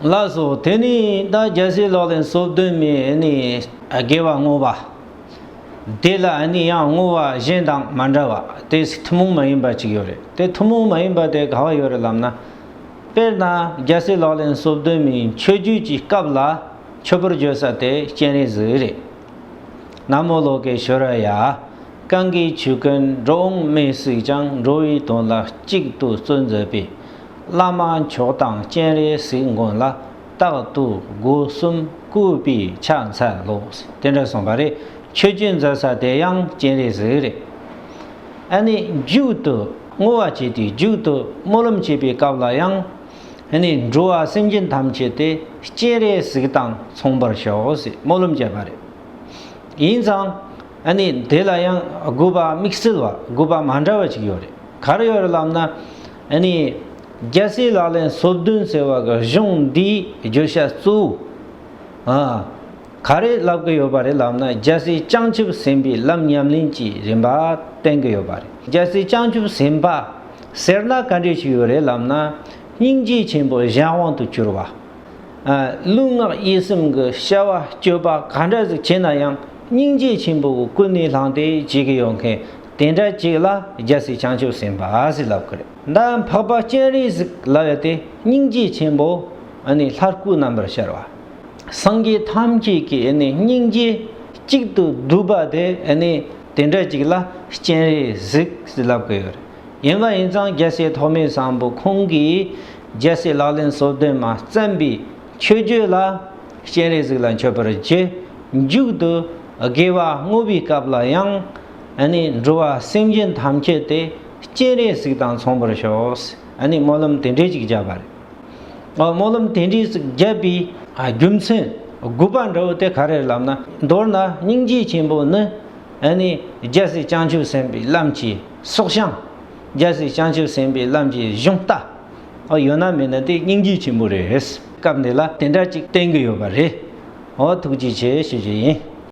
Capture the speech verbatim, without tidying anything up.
ལགས་སོ། དེ་ནི་ད་རྒྱལ་སྲས་ལག་ལེན་སོ་བདུན་མའི་ནི་དགེ་བ་བསྔོ་བ། དེ་ལ་ནི་ཡང་བསྔོ་བ་གཞན་དང་མ་འདྲ་བ་དེ་ཐུན་མོང་མ་ཡིན་པ་ཅིག་ཡོད་རེད། དེ་ཐུན་མོང་མ་ཡིན་པ་དེ་ག་བ་ཡོད་རེད་ལབ་ན། དཔེར་ན་རྒྱལ་སྲས་ལག་ལེན་སོ་བདུན་མའི་མཆོད་བརྗོད་ཀྱི་སྐབས་ལ་མཆོད་པར་བརྗོད་ས་དེ་སྤྱན་རས་གཟིགས་རེད། ན་མོ་ལོ་ཀེ་ཤྭ་ར་ཡ། གང་གི་ཆོས་ཀུན་འགྲོ་འོང་མི་གཟིགས་ཀྱང་། འགྲོ་བའི་དོན་ལ་གཅིག་ཏུ་བརྩོན་མཛད་པའི། བླ་མ་མཆོག་དང་སྤྱན་རས་གཟིགས་མགོན་ལ། རྟག་ཏུ་སྒོ་གསུམ་བཀོད་པའི་ཕྱག་འཚལ་ལོ། དེ་འདྲ་གསུངས་པ་རེད། མཆོད་བརྗོད་མཛད་ས་དེ་ཡང་སྤྱན་རས་གཟིགས་རེད། ཨ་ནི་མཇུག་ཏུ་བསྔོ་བ་བྱེད་དུས་མཇུག་ཏུ་སྨོན་ལམ་བྱེད་པའི་སྐབས་ལ་ཡང་། ཨ་ནི་འགྲོ་བ་སེམས་ཅན་ཐམས་ཅད་དེ་སྤྱན་རས་གཟིགས་དང་མཚུངས་པར་ཤོག་ཟེར་སྨོན་ལམ་བརྒྱབ་པ་རེད། ཡིན་ཙང་། ཨ་ནི་དེ་ལ་ཡང་དགོས་པ་དམིགས་བསལ་བ་དགོས་པ་མ་འདྲ་བ་ཅིག་ཡོད་རེད། ག་རེ་ཡོད་རེད་ལབ་ན། ཨ་ནི་རྒྱལ་སྲས་ལག་ལེན་སོ་བདུན་ཟེར་བ་གི་གཞུང་འདིའི་བརྗོད་བྱ་གཙོ་བོ། ཨ། ག་རེ་ལབ་ཀྱི་ཡོད་པ་རེད་ལབ་ན། རྒྱལ་སྲས་བྱང་ཆུབ་སེམས་དཔའི་ལམ་ཉམས་ལེན་གྱི་རིམ་པ་བསྟན་གྱི་ཡོད་པ་རེད། རྒྱལ་སྲས་བྱང་ཆུབ་སེམས་དཔའ་ཟེར་ན་ག་འདྲ་ཞིག་ཡོད་རེད་ལབ་ན། སྙིང་རྗེ་ཆེན་པོ་གཞན་དབང་དུ་གྱུར་པ། ཨ། ལུས་ངག་ཡིད་གསུམ་གྱི་བྱ་བ་སྤྱོད་པ་ག་འདྲ་ཟིག་བྱས་ན་ཡང་སྙིང་རྗེ་ཆེན་པོ་གི་ཀུན་ནས་བསླངས་ཏེ་བྱེད་ཀྱི་ཡོད་མཁན་དེ་འདྲ་ཅིག་ལ་རྒྱལ་སྲས་བྱང་ཆུབ་སེམས་དཔའ་ཟེར་ལབ་ཀྱི་རེད། ད་འཕགས་པ་སྤྱན་རས་གཟིགས་ལབ་ཡ་དེ་སྙིང་རྗེ་ཆེན་པོ་ཨ་ནི་ལྷ་སྐུ་རྣམ་པར་ཤར་བ། སངས་རྒྱས་ཐམས་ཅད་ཀྱི་ཨ་ནི་སྙིང་རྗེ་གཅིག་ཏུ་བསྡུས་པ་དེ་ཨ་ནི་དེ་འདྲ་ཅིག་ལ་སྤྱན་རས་གཟིགས་ཟེར་ལབ་ཀྱི་ཡོད་རེད། ཡིན་པ་ཡིན་ཙང་རྒྱལ་སྲས་ཐོགས་མེད་བཟང་པོ་ཁོང་གིས་རྒྱལ་སྲས་ལག་ལེན་སོ་བདུན་མ་བརྩམས་པའི་མཆོད་བརྗོད་ལ་སྤྱན་རས་གཟིགས་ལ་མཆོད་པར་བགྱི། མཇུག་ཏུ་དགེ་བ་བསྔོ་བའི་སྐབས་ལ་ཡང་ཨ་ནི་འགྲོ་བ་སེམས་ཅན་ཐམས་ཅད་དེ་སྤྱན་རས་གཟིགས་དང་མཚུངས་པར་ཤོག་ཨ་ནི་སྨོན་ལམ་དེ་འདྲས་ཅིག་བརྒྱབ་པ་རེད། ཨ། སྨོན་ལམ་དེ་འདྲས་ཅིག་བརྒྱབ་པའི་ཨ་རྒྱུ་མཚན་དགོས་པ་འདྲ་བོ་དེ་ག་རེ་རེད་ལབ་ན། མདོར་ན་སྙིང་རྗེ་ཆེན་པོ་ནི་ཨ་ནི་རྒྱལ་སྲས་བྱང་ཆུབ་སེམས་དཔའི་ལམ་གྱི་སྲོག་ཤིང་། རྒྱལ་སྲས་བྱང་ཆུབ་སེམས་དཔའི་ལམ་གྱི་གཞུང་རྟ། ཨ། ཡོད་ན་མེད་ན་དེ་སྙིང་རྗེ་ཆེན་པོ་རེད། སྐབས་འདི་ལ་དེ་འདྲ་ཅིག་བསྟན་གྱི་ཡོད་པ་རེད། ཨོ། ཐུགས་རྗེ་ཆེ་ཞུ་རྒྱུ་ཡིན།